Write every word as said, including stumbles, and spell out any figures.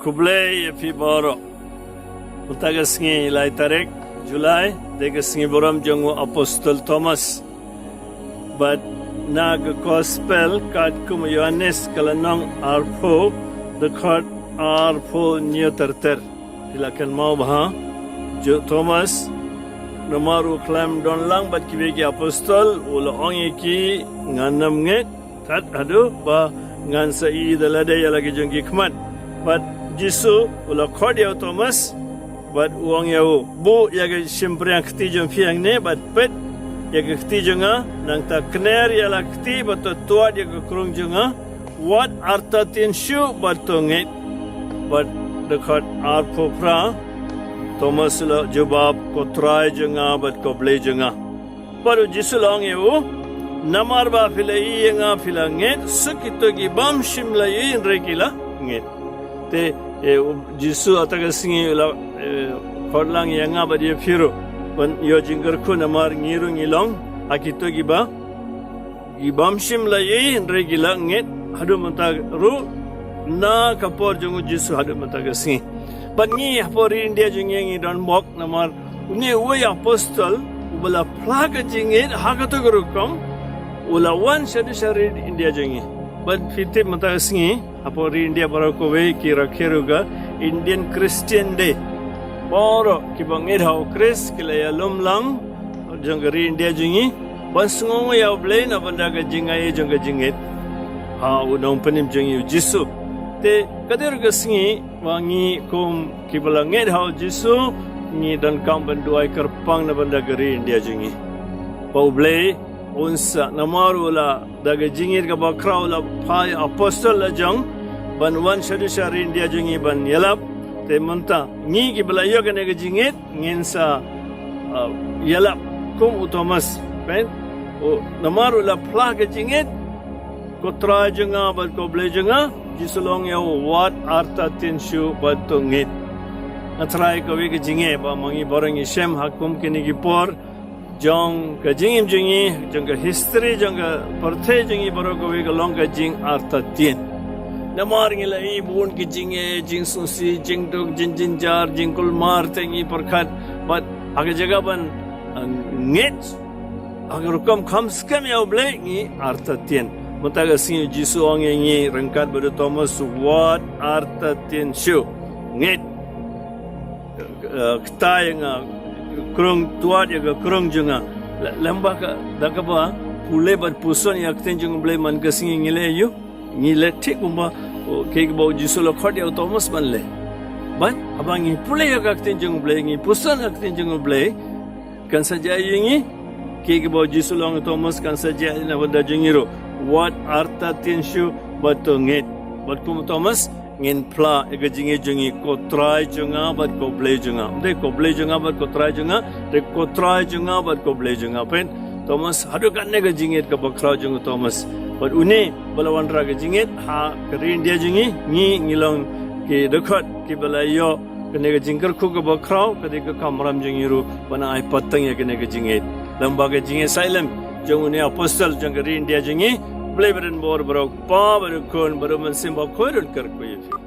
Khublei ïa phi baroh. Mynta ka sngi lai tarik July, dei ka sngi burom jong u Apostol Thomas. Bad na ka Gospel katkum u Ïohannes ka lynnong arphew, dkhot arphew hynñiew ter ter. Phi la kynmaw bha, u Thomas, namar u khlem don lang bad kiwei ki apostol, u la ong ïa ki, ngan ym ngeit tad haduh ba ngan sa ïohi da lade ïa la ki jong ki khmat. Bad u Jisu u la khot ïa u Thomas bad u ong ïa u, buh ïa ka shympriang kti jong phi hangne bad peit ïa ka kti jong nga, nangta kner ïa la kti bad to tuad ïa ka krung jong nga, wat artatien shuh bad to ngeit. Bad dkhot arphew phra, Thomas u la jubab, ko Trai jong nga bad ko Blei jong nga. Bad u Jisu u la ong ïa u, namar ba phi la ïohi ïa nga phi la ngeit, suk kito ki bym shym la ïohi hynrei ki la ngeit. Te, eh, u Jisu ha kata ka sngi u la, eh, khot lang ïa nga bad ïa phi ruh ban ïoh jingkyrkhu namar ngi ruh ngi long ha kito kiba, ki bym shym la ïohi hynrei ki la ngeit haduh mynta ruh, na ka por jong u Jisu haduh mynta ka sngi. Bad ngi hapoh ri India jong ngi ngi don bok namar une uwei u apostol uba la phla ka jingngeit ha kato ka rukom u la wan shaduh sha ri India jong ngi. Bad phi tip mynta ka sngi hapoh ri India baroh kawei ki rakhe ruh ka Indian Christian Day. Baroh kiba ngeit ha u Khrist ki la ïalum lang jong ka ri India jong ngi ban sngewnguh ïa u Blei na bynta ka jingai jong ka jingngeit ha u nongpynim jong ngi u Jisu. Te ka dei ruh ka sngi ba ngi kum kiba la ngeit ha u Jisu ngi donkam ban duwai kyrpang na bynta ka ri India jong ngi. Ba u Blei un sa namar u la da ka jingngeit kaba khraw u la phah ïa u apostol la jong ban wan shaduh sha ri India jong ngi ban ïalap. Te mynta ngi kiba la ïoh kane ka jingngeit ngin sa, uh, ïalap kum u Thomas. Peit, u namar u la phla ka jingngeit, ko Trai jong nga bad ko Blei jong nga, Jisu u la ong ïa u, wat artatien shuh bad to ngeit. Nga tharai kawei ka jingeh ba ma ngi baroh ngi shem ha kum kine ki por jong ka jingim jong ngi, jong ka history jong ka pyrthei jong ngi baroh kawei ka long ka jingartatien. Namar ngi la ïohi bun ki jingeh, jingsngewsih, jingduk, jingjynjar, jingkulmar, te ngi pyrkhat bad ha ka jaka ban, uh, ngeit ha ka rukom kham skhem ïa u Blei ngi artatien. Mynta ka sngi u Jisu u ong ïa ngi ryngkat bad u Thomas, wat artatien shuh, ngeit. Eh, ktai ïa nga, krung, tuad ïa ka krung jong nga. La, lem ba ka, da kaba pule bad puson ïa ka ktien jong u Blei man ka sngi ngi leh aïu? Ngi leh thik kumba, oh, kaei kaba u Jisu u la khot ïa u Thomas ban leh. Bad haba ngi pule ïa ka ktien jong u Blei, ngi puson ïa ka ktien jong u Blei, kan sa jia ïa ngi, kaei kaba u Jisu u la ong ïa u Thomas kan sa jia na bynta jong ngi ruh. Wat artatien shuh bad to ngeit. Bad kum u Thomas, ngin phla ïa ka jingngeit jong ngi, ko Trai jong nga bad ko Blei jong nga. Ym dei ko Blei jong nga bad ko Trai jong nga, te ko Trai jong nga bad ko Blei jong nga. Peit, Thomas, haduh katne ka jingngeit kaba khraw jong u Thomas. Bad une ba la wanrah ka jingngeit ha ka ri India jong ngi, ngi, ngi long ki dkhot kiba la ïoh kane ka jingkyrkhu kaba khraw, ka dei ka kamram jong ngi ruh ban ai pateng ïa kane ka jingngeit. Lem ba ka jingngeit sailem jong une u apostol jong ka ri India jong ngi, Blei ba don bor baroh, Kpa bad u Khun bad u Mynsiem Bakhuid un kyrkhu ïa phi.